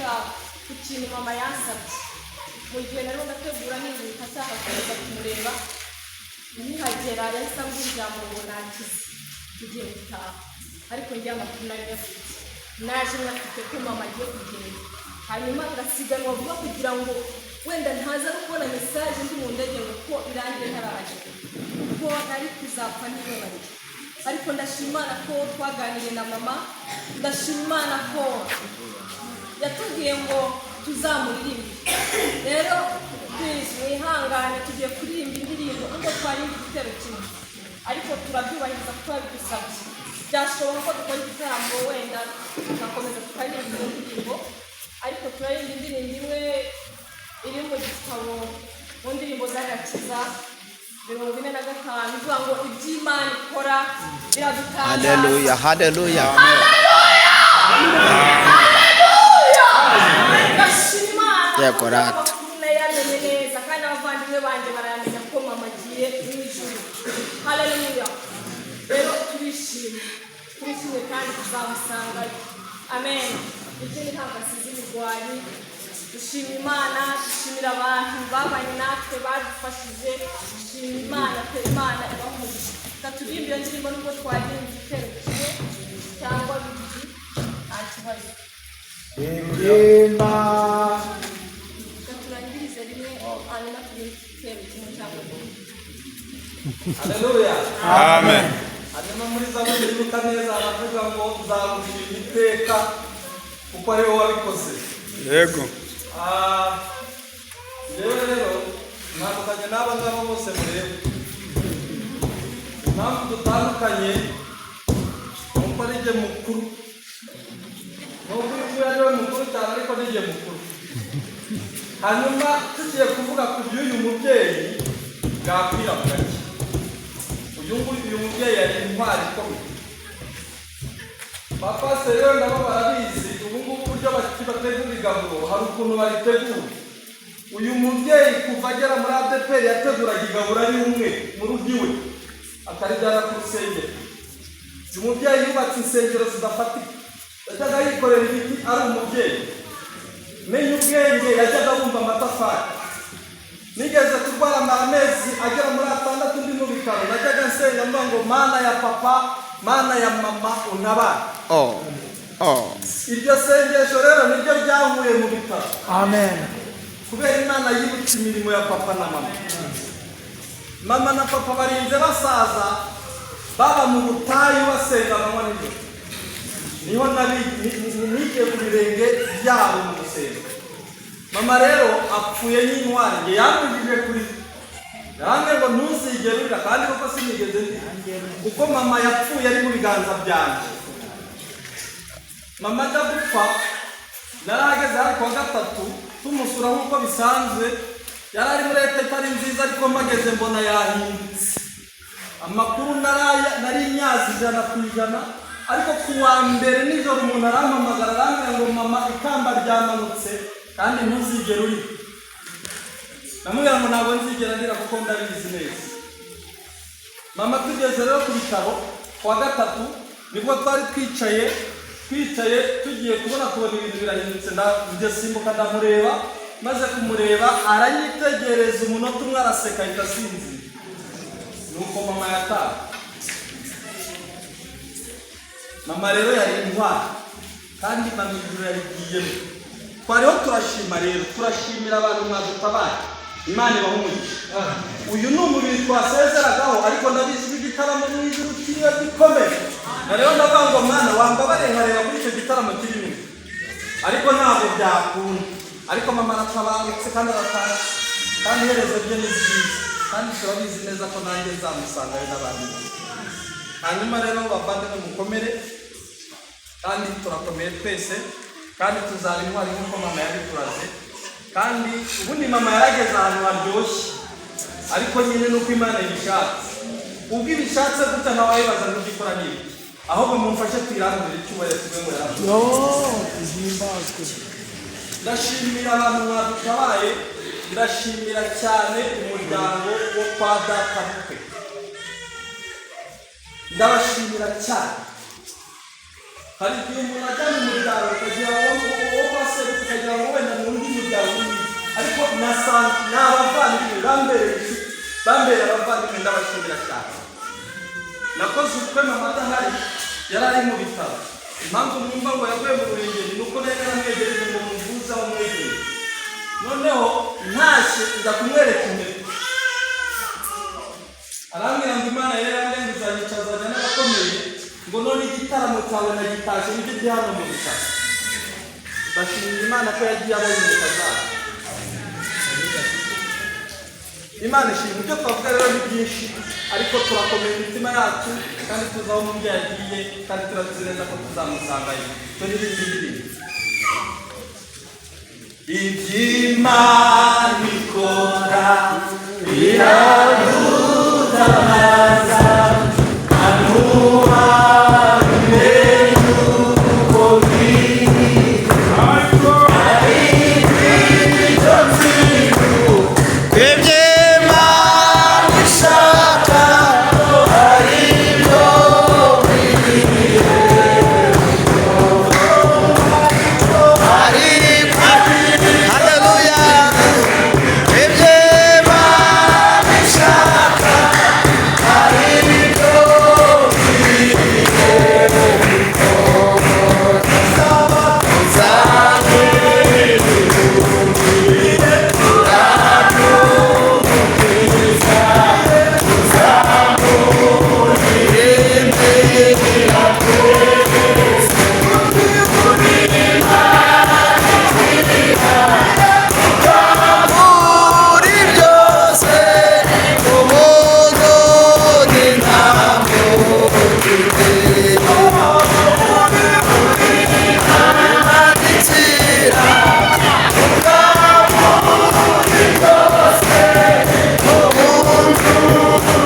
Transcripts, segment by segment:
kuvuga ku kintu mama yansabye mu gihe nari ndategura nihuta nshaka kuza kumureba. Nkihagera yahise ambwira ijambo ngo nakize, tugiye gutaha. Ariko njye amakuru nari nyafite, naje nyafite ko mama agiye kugenda, hanyuma ngasiganwa vuba kugira ngo wenda ntaza no kubona message ndi mu ndege ngo ko irangiye ntarahagera, kuko nari kuzapfa ntibabariye. Ariko ndashima Imana ko twaganiriye na mama, ndashima Imana ko yatubwiye ngo tuzamuririmbe. Rero please mwihangane, tugiye kuririmba indirimbo nubwo twaririmba igitero kimwe, ariko turabyubahiriza kuko yabidusabye. Byashoboka ko dukora igitaramo wenda tugakomeza tukaririmba izo ndirimbo, ariko turaririmba indirimbo imwe iri mu gitabo, mu ndirimbo z'agakiza, 45, ivuga ngo iby'Imana ikora biradutangaza. Haleluya, haleluya. Haleluya! Ndashima Imana Yego, kuko rata. amakuru nayamenye neza kandi n'abavandimwe banjye barayamenya ko mama agiye mu ijuru. Haleluya! Rero turishimye, turishimye kandi tuzamusangayo. Amen. Ikindi, ntabwo asize imigwari. Dushima Imana, dushimira abantu babanye natwe, badufashije. Dushima Imana pe, Imana ibaha umugisha. Reka turirimbe iyo ndirimbo nubwo twaririmba igitero kimwe cyangwa bibiri, nta kibazo. Imba. Reka turangirize rimwe, hanyuma turirimbe igitero kimwe cyangwa bibiri. Haleluya. Amen. Hanyuma muri Zaburi, nibuka neza, aravuga ngo nzagushima iteka kuko ari wowe wabikoze. Yego. Ah, njyewe rero ntandukanye n'aba ngaba bose mureba. Impamvu dutandukanye ni uko ari jye mukuru, nubwo uyu nguyu ari we mukuru cyane, ariko ni jye mukuru. Hanyuma tugiye kuvuga ku by'uyu mubyeyi, bwakwira bugacya. Uyu nguyu, uyu mubyeyi yari intwari ikomeye. Bapasiteri rero nabo barabizi, ubu ngubu uburyo bategura igaburo, hari ukuntu baritegura. Uyu mubyeyi kuva agera muri ADEPR yateguraga igaburo ari umwe mu rugo iwe, akarijyana ku rusengero. Uyu mubyeyi yubatse insengero zidafatika, yajyaga yikorera ibiti ari umubyeyi. Menya ubwenge, yajyaga abumba amatafari. Nigeze kurwara amezi agera muri 6 ndi mu bitaro, najyaga nsenga mvuga ngo Mana ya papa, Mana ya mama, untabare. Oh. Iryo sengesho rero niryo ryankuye mu bitaro. Amen. Kubera Imana yibutse imirimo ya papa na mama. Mama na papa barinze basaza baba mu butayu, basenga amanywa nijoro. Niho nigiye ku birenge byabo mu gusenga. Mama rero apfuye nk'intwari. Njye yambujije kuri, yarambwiye ngo ntuzigere urira, kandi koko sinigeze ndira kuko mama yapfuye ari mu biganza byanjye. Mama ajya gupfa narahageze, hari kuwa gatatu, tumusura nk'uko bisanzwe. Yari ari muri état itari nziza, ariko mpageze mbona yahindutse. Amakuru nari nyazi 100%, ariko ku wa mbere nijoro umuntu arampamagara, arambwira ngo mama ikamba ryamanutse kandi ntuzigere urira. Namubwira ngo ntabwo nzigera ndira kuko ndabizi neza. Mama tugeze rero ku bitaro ku wa gatatu, nibwo twari twicaye, tugiye kubona tubona ibintu birahindutse. Njye simbuka ndamureba, maze kumureba aranyitegereza umunota umwe, araseka, ahita asinzira. Nuko mama yataha. Mama rero yari intwari kandi mama ijuru yarigiyemo. Twariho turashima rero, turashimira abantu mwadutabaye, Imana ibaha umugisha. Uyu ni umubiri twasezeragaho, ariko ndabizi ko igitaramo mu ijuru kiriyo gikomeye. Na rero ndavuga ngo Mwana wambabare nkareba kuri icyo gitaramo kirimo, ariko ntabwo byakunda. Ariko mama aratabarutse kandi arataha, kandi iherezo rye ni ryiza, kandi turabizi neza ko nanjye nzamusangayo n'abandi bose. Hanyuma rero bavandimwe, mukomere, kandi turakomeye twese, kandi tuzaba intwari nk'uko mama yabituraze. Kandi ubundi mama yarageze ahantu haryoshye, ariko nyine nuko Imana ibishatse. Ubwo ibishatse gutya, ntawe wayibaza ngo ibyo ikora ni ibiki. Ahubwo mumfashe tuyirangurire icyubahiro, tuve ngo yaravuze. Yo, ihimbazwe. Ndashimira abantu mwadutabaye, ndashimira cyane umuryango wo kwa data bukwe, ndabashimira cyane. Hari igihe umuntu ajya mu muryango ukagira ngo wo kwa sebukwe ukagira. Ntibasanzwe, ni abavandimwe bambereye inshuti, bambereye abavandimwe, ndabashimira cyane. Nakoze ubukwe mama adahari, yari ari mu bitaro. Impamvu mwumva ngo yaguye mu Ruhengeri ni uko nari naramwegereje ngo muvuze aho mwegereye. Noneho ntashye nza kumwereka impeta, arambwira ngo Imana yari yarambwiye ngo izanyicazanya n'abakomeye, ngo none igitaramo cyawe nagitashye, nibyo ndi hano mu bitaro. Ndashimira Imana ko yagiye abonye impeta zabo. Imana ishimwe. Ibyo twavuga rero ni byinshi, ariko turakomeye imitima yacu kandi tuzi aho umubyeyi agiye, kandi turabizi neza ko tuzamusangayo. Turirimbe indirimbo iby'Imana ikora biradutabaza. Iby'Imana ishaka ari byo ari. Haleluya. Iby'Imana ishaka ari byo. Muri byose ubuntu ni ntabwo imandikira. Muri byose ubuntu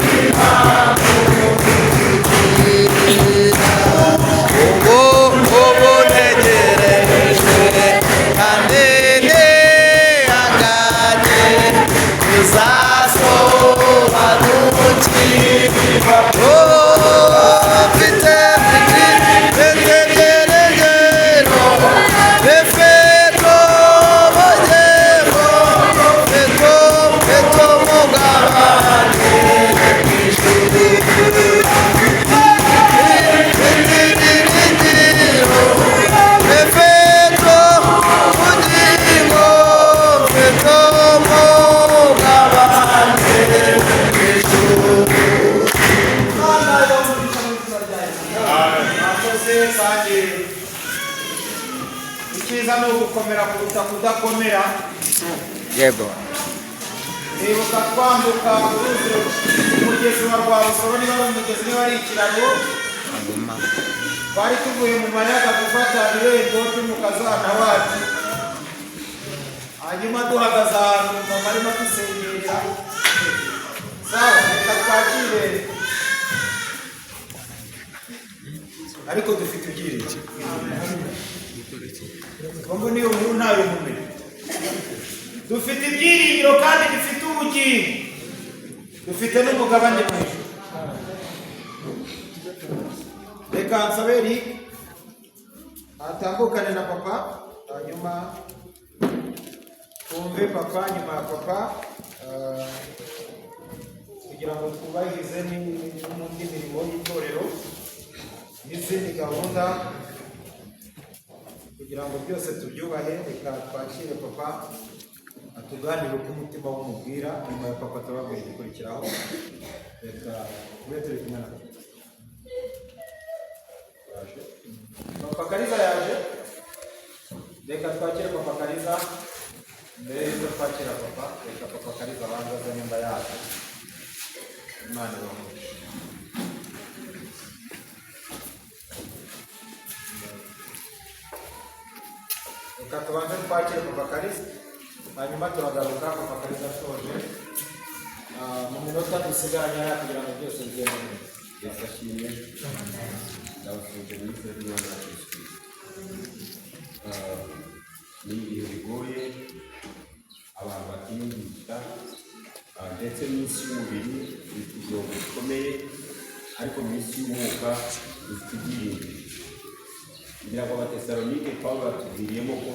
ni ntabwo. Ubu ntegereje kandi nihanganye kuzasobanukirwa. Mfite ibitekerezo bifite ubugingo, mfite umugabane. Mfite ubugingo, mfite umugabane. Imana ibahe mu izina rya Yesu. Mwakoze, kandi icyiza ni ugukomera kuruta kudakomera. Yego. Nibuka twambuka uruzi, umugezi wa Rwabusoro, niba ari umugezi, niba ari ikiraro, twari tuvuye mu Mayaga gufata irembo ry'umukazana wacu. Hanyuma duhagaze ahantu, mama arimo adusengerera. Sawa, reka twakire, ariko dufite ibyiringiro ngo niyo nkuru ntayo mumenya. Dufite ibyiringiro kandi dufite ubugingo, dufite n'umugabane mu ijuru. Reka nsabe Eric atambukane na papa, hanyuma twumve papa. Nyuma ya papa, kugira ngo twubahirize n'indi mirimo y'itorero n'izindi gahunda, kugira ngo byose tubyubahe, reka twakire papa atuganire uko umutima w'umubwira. Nyuma ya papa turababwira igikurikiraho. Reka tube turi kumwe na papa. Yaje. Papa Kariza yaje. Reka twakire papa Kariza. Mbere y'uko twakira papa, reka papa Kariza abanza aze nyumba yacu. Imana ibahe. Reka tubanze twakire papa Kariza, hanyuma turagaruka papa Kariza asoje. Mu minota dusigaranye hariya kugira ngo byose bigende neza. Yesu ashimwe. Ndabasuhuje mu izina ry'Imana yacu Yesu Kristo. Ni ibihe bigoye, abantu batiyumvisha, ndetse n'isi y'umubiri ifite igihombo gikomeye, ariko mu isi y'umwuka dufite ibyiringiro. Ngira ngo Abatesalonike Pawulo yatubwiriyemo ko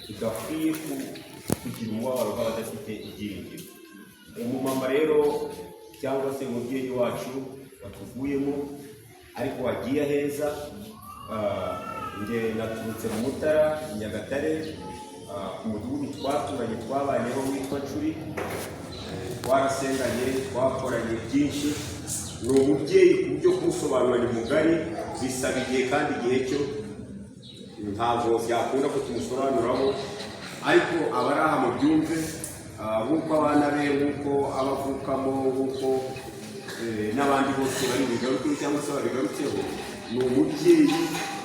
tudakwiye Kugira umubabaro nk'abadafite ibyiringiro. Umumama rero cyangwa se umubyeyi wacu watuvuyemo ariko wagiye aheza, njye naturutse mu Mutara i Nyagatare, ku mudugudu twaturanye twabanyeho witwa Curi. Twarasenganye, twakoranye byinshi. Ni umubyeyi ku buryo kumusobanura ni mugari, bisaba igihe, kandi igihe cyo ntabwo byakunda ko tumusobanuraho, ariko abari aha mubyumve, nk'uko abana be, nk'uko abavukamo, nk'uko n'abandi bose bari bubigarukeho cyangwa se babigarutseho, ni umubyeyi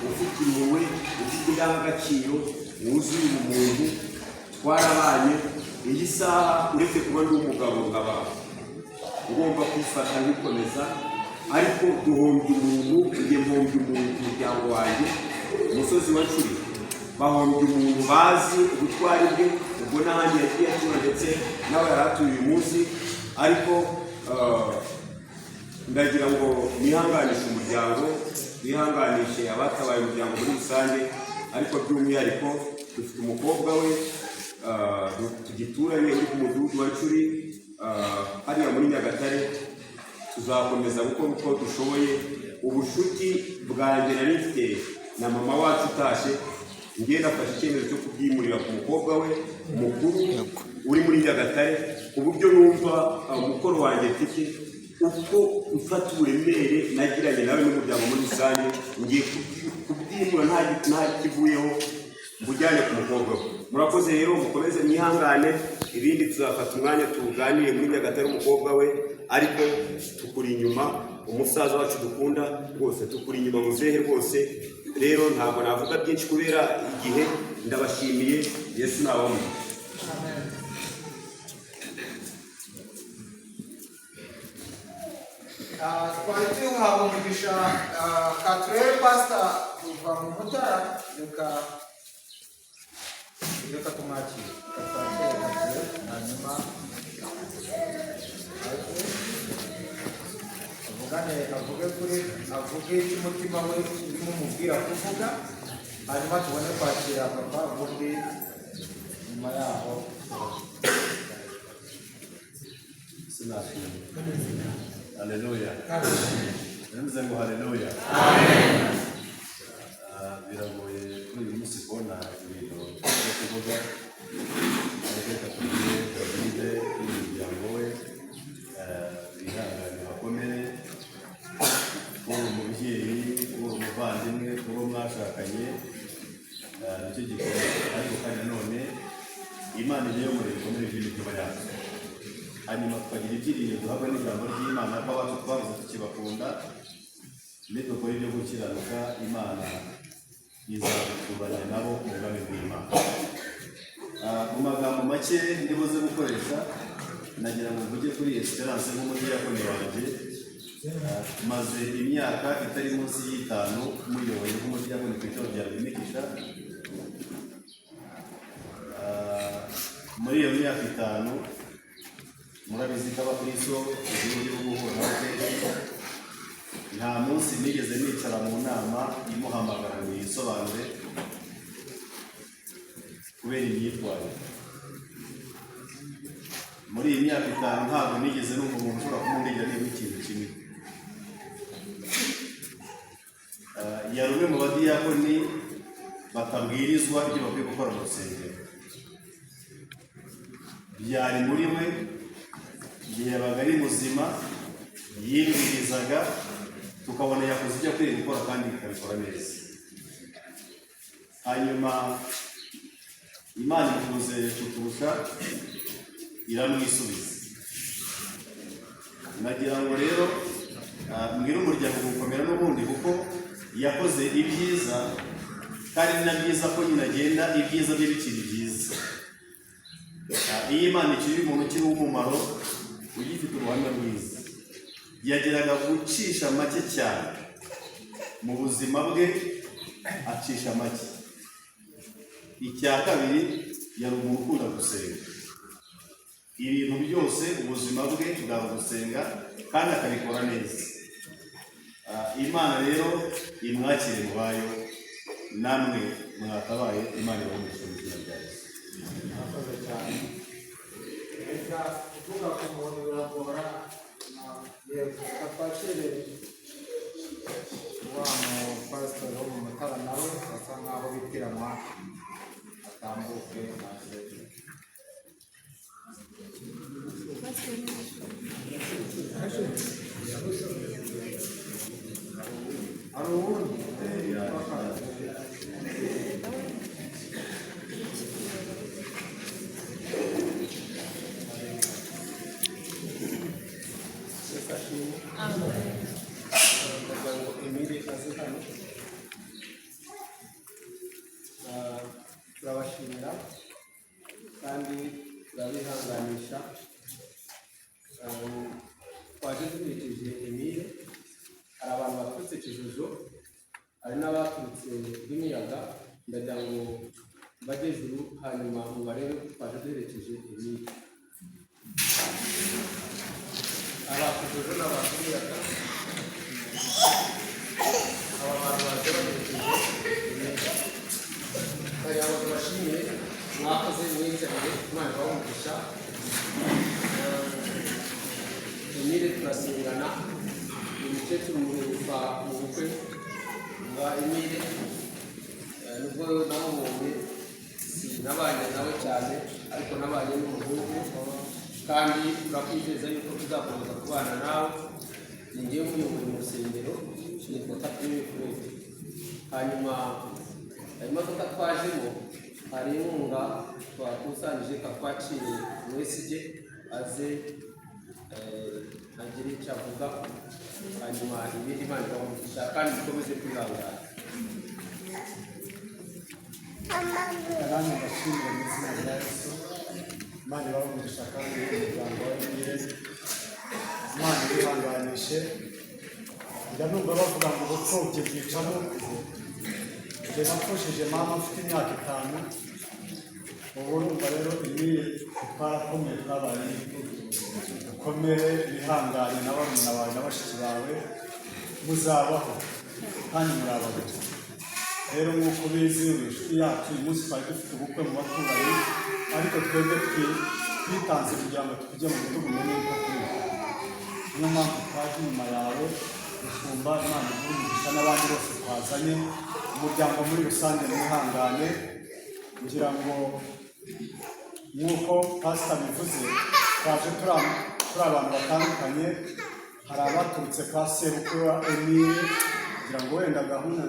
ufite impuhwe, ufite indangagaciro, wuzuye ubumuntu. Twarabanye. Iyi saha, uretse kuba ndi umugabo nkaba ngomba kwifata nkikomeza, ariko duhombye umuntu. Njye mpombye umuntu ku muryango wanjye, umusozi wa Curi bahombye umuntu bazi ubutwari bwe, ubwo n'ahandi yagiye atura, ndetse nawe yari atuye uyu munsi. Ariko ndagira ngo nihanganishe umuryango, nihanganishe abatabaye umuryango muri rusange, ariko by'umwihariko dufite umukobwa we tugituranye uri ku mudugudu wa Curi, hariya muri Nyagatare. Tuzakomeza gukora uko dushoboye. Ubushuti bwanjye nari mfite na mama wacu utashye, njye nafashe icyemezo cyo kubyimurira ku mukobwa we mukuru uri muri Nyagatare, ku buryo numva umukoro wanjye mfite, uko mfata uburemere nagiranye nawe n'umuryango muri rusange, ngiye kubyimura nta kivuyeho, mbujyane ku mukobwa we. Murakoze rero, mukomeze mwihangane, ibindi tuzafata umwanya tuganire muri Nyagatare umukobwa we, ariko tukuri inyuma, umusaza wacu dukunda rwose, tukuri inyuma muzehe rwose. Rero ntabwo navuga byinshi kubera igihe. Ndabashimiye, Yesu nabamwe. Twari tuhawe umugisha katurere pasita kuva mu Mutara. Reka tumwakire, reka twakire Katurere, hanyuma aze avugane, avuge kuri, avuge icyo umutima we urimo umubwira kuvuga, hanyuma tubone kwakira papa ubundi nyuma yaho. Sinashimye. Haleluya. Bivuze ngo haleluya. Biragoye kuri uyu munsi kubona ibintu byo kuvuga, ariko reka tubwire David n'umuryango we bihangane bakomere. Kuba umubyeyi, kuba umuvandimwe, kuba mwashakanye, nicyo gikomeye, ariko kandi nanone Imana ijya yomora ibikomere by'imitima yacu, hanyuma tukagira ibyiringiro duhabwa n'ijambo ry'Imana ko abacu twabuze tukibakunda, nidukora ibyo gukiranuka Imana izaduturanya nabo mu bwami bw'Imana. Mu magambo make ndibuze gukoresha, nagira ngo mvuge kuri Esperance nk'umudiyakoni wanjye. Maze imyaka itari munsi y'itanu muyoboye nk'umudiyakoni ku itorero rya Rwimigisha. Muri iyo myaka 5, murabizi ko abakristo tugira uburyo bwo guhura nabo kenshi. Nta munsi nigeze nicara mu nama imuhamagara ngo yisobanure kubera imyitwarire. Muri iyi myaka 5 ntabwo nigeze numva umuntu ushobora kumundegera nibura ikintu kimwe. Yari umwe mu badiyakoni batabwirizwa ibyo bakwiye gukora mu rusengero. Byari muri we, igihe yabaga ari muzima yibwirizaga, tukabona yakoze ibyo akwiye gukora kandi ikabikora neza. Hanyuma Imana ikunze kuturusha, iramwisubiza. Nagira ngo rero mbwire umuryango gukomera n'ubundi, kuko yakoze ibyiza, kandi ni na byiza ko nyine agenda ibyiza bye bikiri byiza. Iyo Imana ikiri umuntu ukiri uw'umumaro, ugifite ubuhamya bwiza, yageraga gucisha make cyane mu buzima bwe, acisha make. Icya kabiri, yari umuntu ukunda gusenga. Ibintu byose ubuzima bwe bwaba gusenga, kandi akabikora neza. Imana rero imwakire mu bayo, namwe mwatabaye, Imana ibahe umugisha mu izina rya Yesu. Murakoze cyane. Atambuke maze. Hari uwundi? Ndagira ngo Emile aze hano. Turabashimira kandi turabihanganisha. Twaje dukurikije Emile, hari abantu baturutse Kijuju, hari n'abaturutse Rwimiyaga. Ndagira ngo bajye ejuru hanyuma mubarebe ko twaje duherekeje Emile. Abakijuju n'abarwimiyaga, aba bantu baje baherekeje Emile. Ndagira ngo tubashimire, mwakoze mwitabire, Imana ibahe umugisha. Emile turasengana, ni umukecuru muheruka mu bukwe bwa Emile. Nubwo namubonye sinabanye nawe cyane, ariko nabanye n'umuhungu, kandi turakwizeza yuko tuzakomeza kubana nawe. Ni njyewe umuyobozi mu rusengero, nitwa Kapiteni Fred. Hanyuma imodoka twajemo hari inkunga twakusanyije, twakiriye Mwesigye aze agire icyo avuga, hanyuma ibindi Imana ibahe umugisha kandi mukomeze kwihangana. Namwe ndashimira mu izina rya Yesu. Imana ibahe umugisha kandi umuryango wa Emile, Imana ibihanganishe. Njya numva bavuga ngo ubupfubyi bwica n'ukuze. Njye napfushije mama mfite imyaka 5. Ubu urumva rero Emile twarakomeye, twabaye dukomere, bihangane na barumuna bawe na bashiki bawe, muzabaho kandi muri abagabo. Rero nk'uko ubizi, uri inshuti yacu. Uyu munsi twari dufite ubukwe mu baturanyi, ariko twebwe twitanze kugira ngo tujye mu bitugu, umenye yuko turi. Niyo mpamvu twaje inyuma yawe, mushumba. Imana iguhe umugisha n'abandi bose twazanye, umuryango muri rusange mwihangane. Ngira ngo nk'uko pasita bivuze, twaje turi abantu batandukanye. Hari abaturutse kwa sebukwe wa Emile, kugira ngo wenda gahunda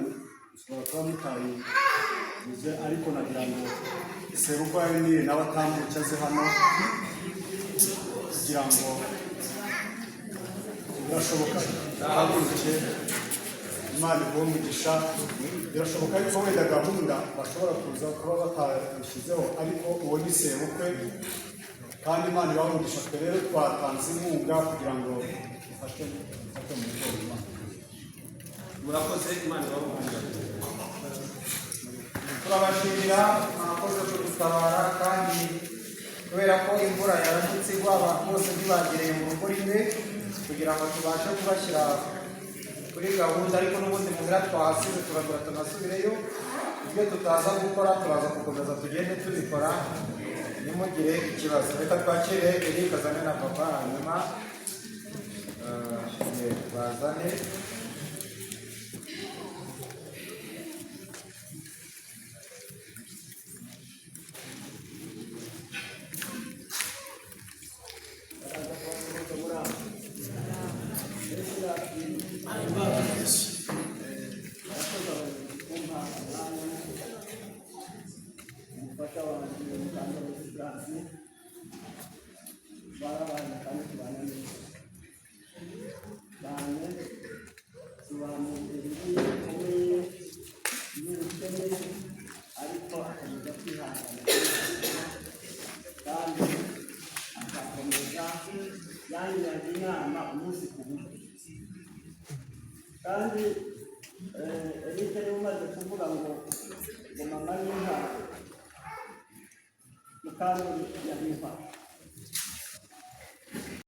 mushobora kuba mutayivuze, ariko nagira ngo sebukwe wa Emile nawe atambuke aze hano, kugira ngo birashoboka ahaguruke. Imana iguhe umugisha. Birashoboka yuko wenda gahunda bashobora kuza kuba batayishyizeho, ariko uwo ni sebukwe kandi Imana ibahe umugisha. Twe rero twatanze inkunga kugira ngo dufashe dufate mu mugongo Imana. Murakoze, Imana ibahe umugisha. Turabashimira, mwakoze kudutabara, kandi kubera ko imvura yaramutse igwa, abantu bose ntibagereye mu rugo rimwe kugira ngo tubashe kubashyira kuri gahunda, ariko n'ubundi muhira twahasize turagura tunasubireyo. Ibyo tutaza gukora turaza gukomeza tugende tubikora, ntimugire ikibazo. Reka twakire Eric azane na papa, hanyuma bazane. Umufasha wanjye Mukandori Esperance, barabana kandi tubana neza cyane, tubana mu bihe bikomeye n'ubukene, ariko akomeza kwihangana kandi agakomeza yangiraga inama umunsi ku wundi. Kandi Eric niwe umaze kuvuga ngo mama ni intwari, Mukandori yari intwari.